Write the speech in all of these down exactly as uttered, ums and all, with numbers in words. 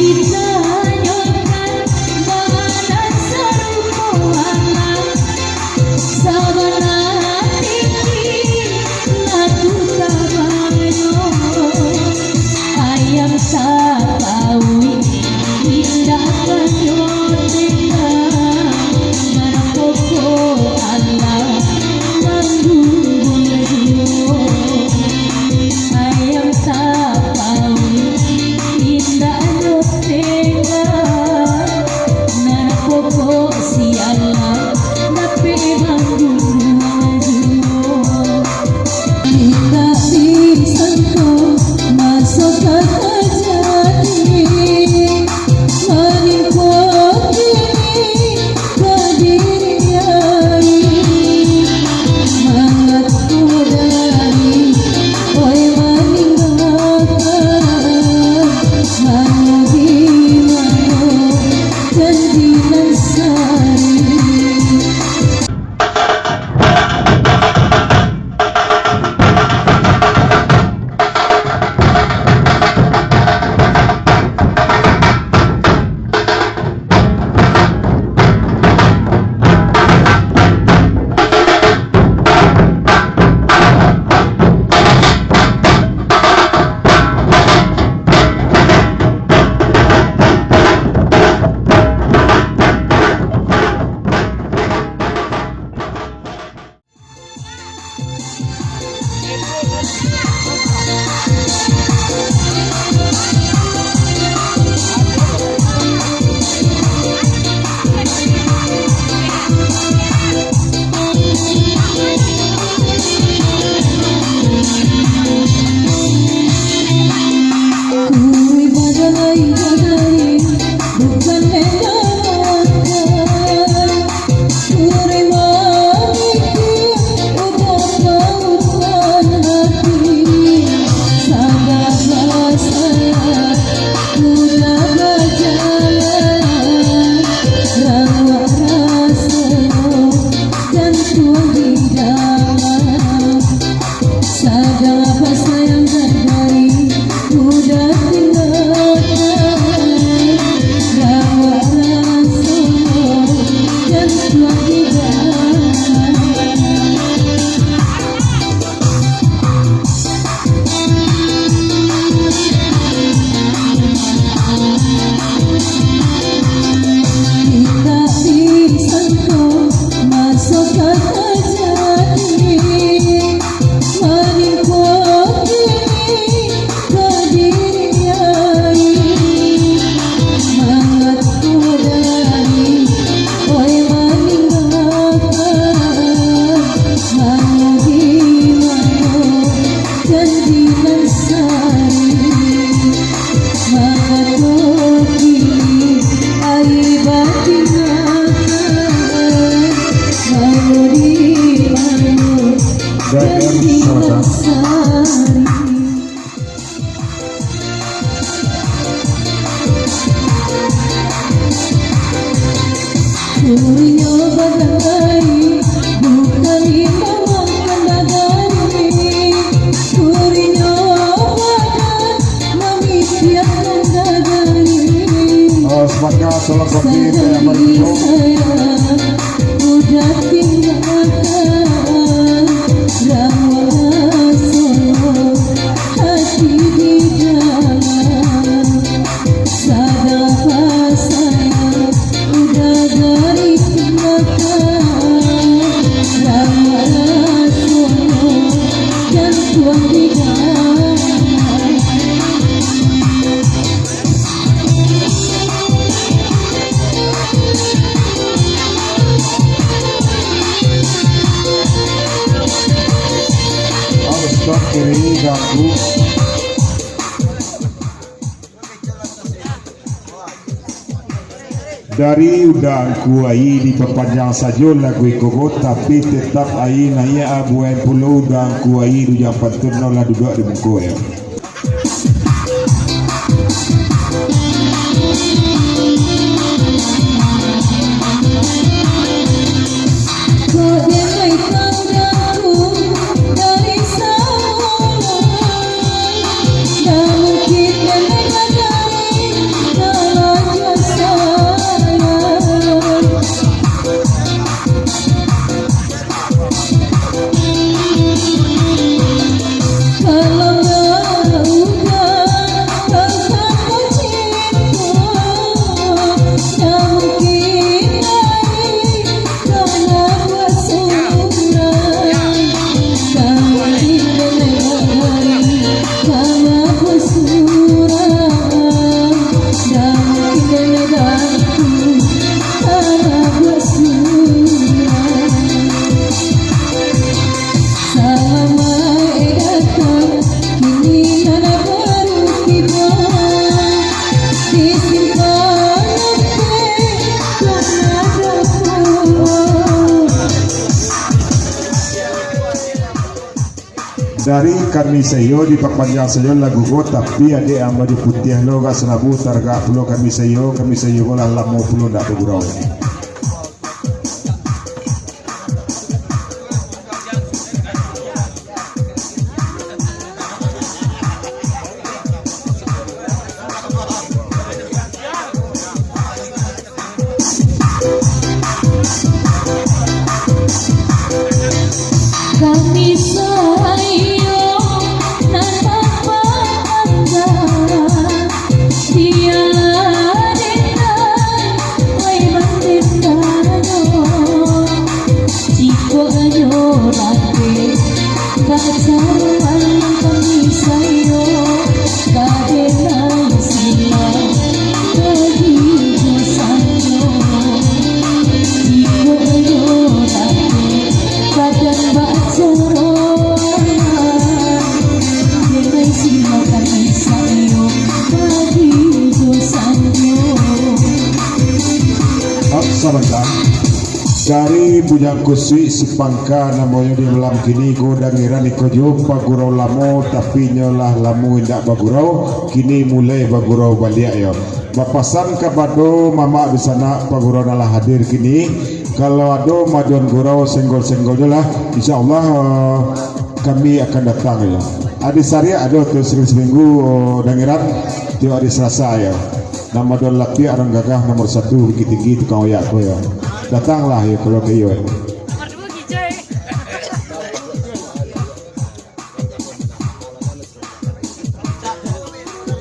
Ditanyokan bana sarupo alam, sabana tinggi lah tu tabanyo. Ayam tapauik indak kanyo tenggang, nan pokok alam manggunggua juo. Ayam tapauik indak ado tenggang, nan pokok sialan dapek manggunggua juo. Indak disangko maso ka tajadi, manimpo kini ka diri ai. Mangaku dari, oi, maninggakan, manu di mano janji nan sari. Sadang apa sayang dari, udah tinggalkan rawa raso dan tuan tidak. Indak disangko maso ka tajadi, manimpo kini ka diri ai. Mangaku dari, oi, maninggakan, manu di mano janji nan sari. Mangaku kini ai batinggakan, manu di mano janji nan sari. Kurinyo bagai bukan indak makan bagari, kurinyo bagai mamikiakan bagari. Oh, semangat, salam kopi, teh, apa itu? Sadari saya udah tinggalkan rawa raso hati di dalam. Sadang sayang udah dari tinggalkan, rawa raso dan tuan di dalam. Harus kiri ganggu. Dari udah Angku Ayi dipapanjang sajo lagu iko ko, tapi tetap Ayi naiak abuan pulo udah Angku Ayi di ujang pantun, no lah duduak di muko, yo. Kok denai tanggaku dari samulo, dah mungkin denai badari. Dari kami saiyo dipapanjang sajo lagu ko, tapi adiak nan baju putiah lo agak salabu taragak pulo kami saiyo, kami saiyo ko lah lamo pulo ndak bagurau. Kami saiyo nan bapaandai, bialah denai lai mandendanyo. Jikok anyo rate, bacaro alam kami saiyo, ka denai silang bagi dosanyo. Jikok anyo rate, badan bacaro alam, denai silang kami saiyo, bagi dosanyo. Sabanta. Dari Bujang Kusuik Sipangka namonyo di malam kini ko, dangeran iko juo pagurau lamo, tapi inyo lah lamo indak bagurau, kini mulai bagurau baliak yo. Bapasan kapado mamak dunsanak pagurau nan lah hadir kini, kalau ado majuan gurau senggol-senggol jo lah, insya Allah, eh, kami akan datang yo. Adi Sariak ado tu saminggu-saminggu, eh, dangeran, tiok ari Salasa yo. Nan majuan lapiak urang gagah nomor satu Bukittinggi tukang oyak ko yo. Datanglah yo kalau ka iyo.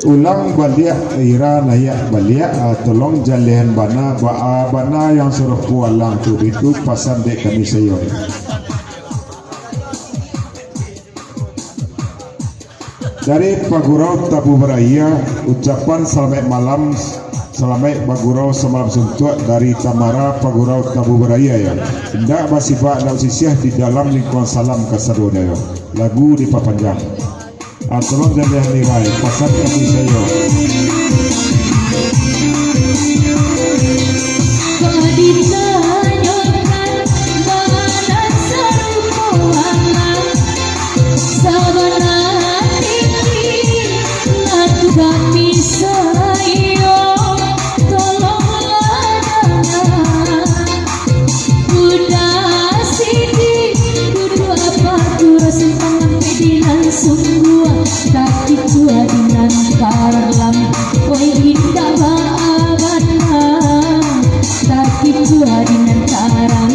Ulang baliak, ira naiak baliak, ah, tolong jalehan bana, baa bana yang sarupo alang tu, itu pasan dek kami saiyo. Dari Pagurau Tabu Baraya, ucapan salamaik malam, salamaik bagurau samalam suntuak dari Tamara Pagurau Tabu Baraya, yo. Indak basibak, indak basisiah, di dalam lingkuang salam kasadonyo, yo. Lagu dipapanjang. Ah, tolong jalehan irai, pasan kami saiyo. Kok ditanyokan, bana sarupo alam, sabana tinggi, nah tu kami saiyo, tolonglah danga. Udah sidi duduak batua, simpang ampek di nan sungguah, takicuah di nan kalam, oi indak baa bana, takicuah di nan tarang,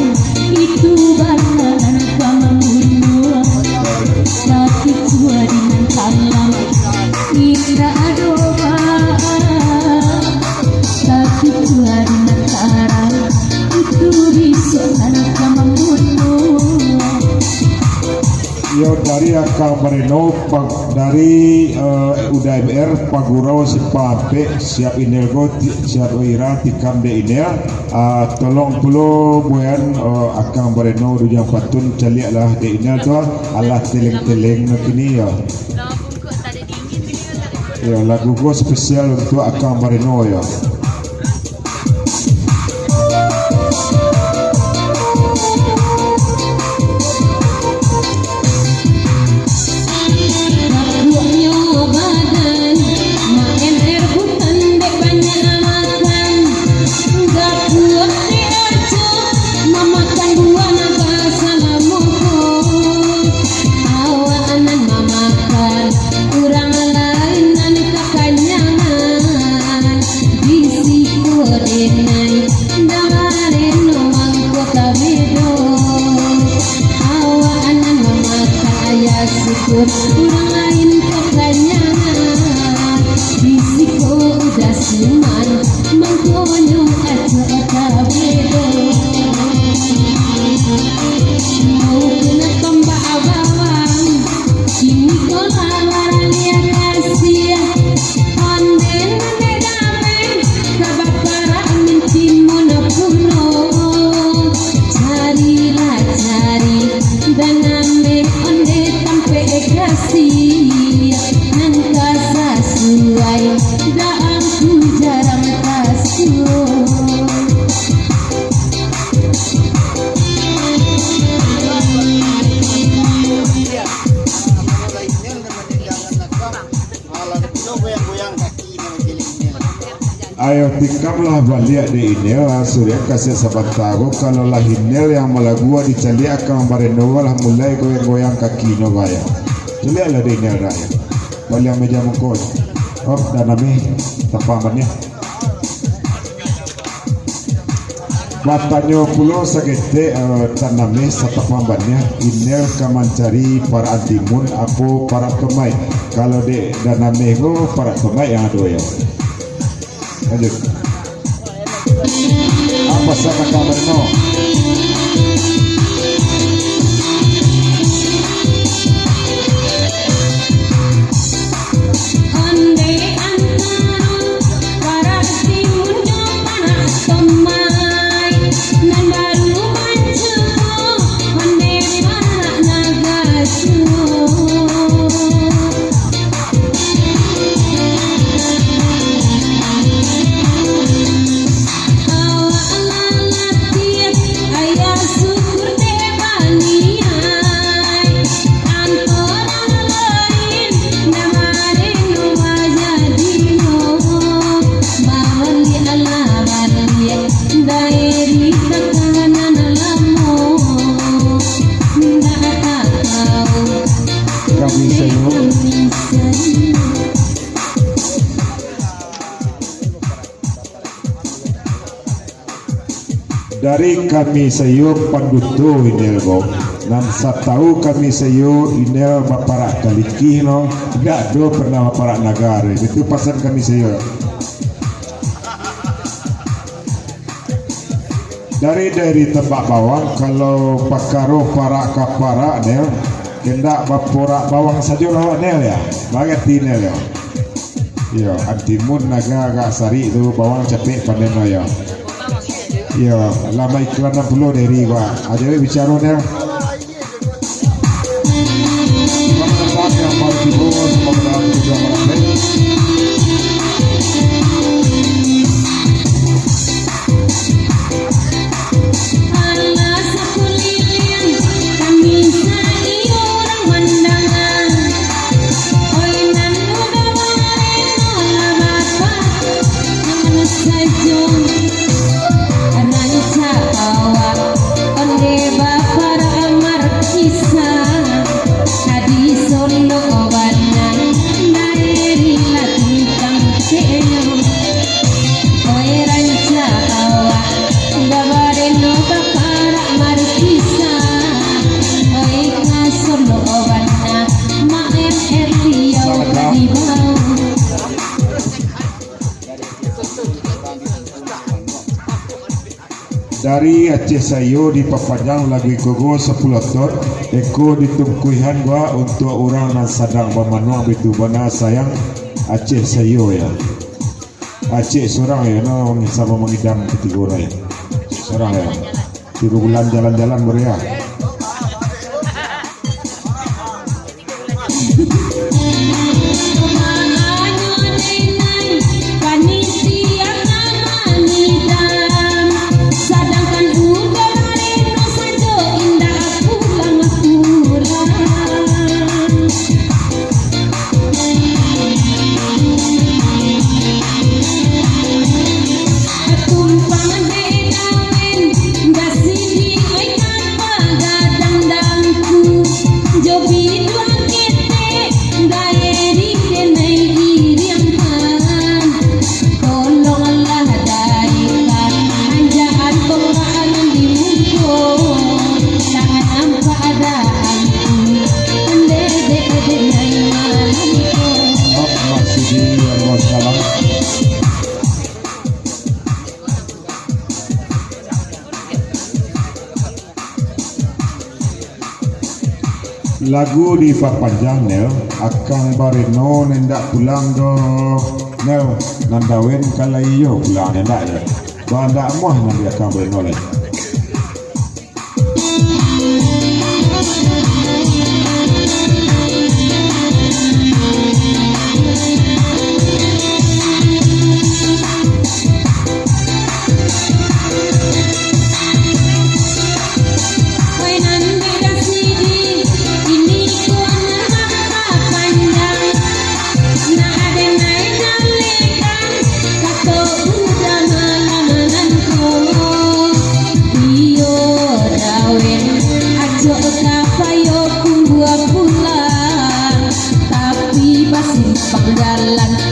itu bana nan ka mambunuah, takicuah di nan kalam, indak ado baa. Tapi Tuhan nan tarang, itu bisuak nan ka mambunuah. Yo, dari Akang Marino, pa-, dari, eh, Uda M R, Pagurau Simpang Ampek, siap inel ko, ti-, siap ira, tikam dek inel. Ah, tolong pulo buayan, eh, Akang Marino, Dujang Patun, caliaklah dek inel tu, alah teleng-teleng no kini yo. Yo, lagu ko spesial untuak Akang Marino, yo. Rapuaknyo badan, maen rebutan dek banyak makan. Gapuak dek aco, mamakan buah nan basalamuko. Awak nan mamakan, urang lain nan kakanyangan. Di siko denai, dangaren mangko tabedo. Awak nan mamakan ayah syukur, urang lain kakanyangan. Di siko udah suman, mangkonyo acok tabedo. Mau kena tombak bawang, kini ko lawaran dia kasih. Onden dek damai, ka baparak mintimun pulo. Carilah cari, dan ambil onde tampek kasi. Ayo tikam lah baliak dek Inel lah, suriak kaset sabanta ko, kalau lah Inel yang malagu, dicaliak akang Bareno lah mulai goyang-goyang kakinyo, bayang. Caliak lah dek Inel dah, yo. Baliak meja mungko. Oh, dah nami, tapang baniah. Batanyo pulo saketek, eh, Danameh satapang baniah, Inel ka mancari parak Antimun apo parak Tomaik. Kalau dek Danameh ko parak Tomaik yang ado, yo. Lanjut. Apa sa kata Bareno? Onde antaro parak Timun jo parak Tomaik, nan baru mancubo, onde parak Nagasuo. Awak lah latiah, ayah syukur dek baniai. Anto urang lain, ndak mareno bajadinyo. Baliak lah baliak, dari kakanan lamo. Ndak tahu. Kami sayo. Kami sayo. Dari kami sayo panduto Inel ko, nan satau kami sayo Inel baparak Kalikih no, indak ado pernah baparak Naga. Itu pasan kami sayo. Dari, dari tambak bawang, kalau pakaro parak ka parak, Nel, kandak baporak bawang sajo lah, Nel, yo. Barati, Nel, yo. Iyo, Antimun Naga agak sarik tu, bawang capek panen lo, yo. Iyo, lah baiklanan pulo dari gua. Aja bicaro, Nel. Alah sakuliliang kami saiyo urang mandanga. Oi nan mudo bareno lah bapak nan sajo. Rancak awak onde baparak markisa, ka disolok bana, daeri lah tumpang ceno. Oi rancak awak, babareno baparak markisa. Oi ka solok bana, maen Erliau ka dibawa. Dari Aceh Sayo dipapanjang lagu iko ko sapuluah ton, iko ditungkuihan gua untuak urang nan sadang bamanuang, bitu bana sayang Aceh Sayo, yo. Aceh surang, yo, no, samo mangidam katigo no, yo. Surang, yo. Tigo bulan jalan-jalan baru, yo. Sadangkan udah bareno sajo indak pulang-pulang. Tumpang dek dawen, basidik oi ka pagadang dangku, jo biduang ketek, daeri kenai iriangkan. Tolonglah daeka, anjaan tombak nan di muko, tak nampak ada angku, dek, dek, dek, nai malam ko. Oh, masih di Bos Salam. Lagu dipapanjang, Nel. Akang Bareno nan indak pulang doh, Nel. Nan dawen ka lai iyo pulang, indak, yo. Ba indak amuah nan di Akang Bareno lai. Sapayo pun buah pulang, tapi basimpang jalan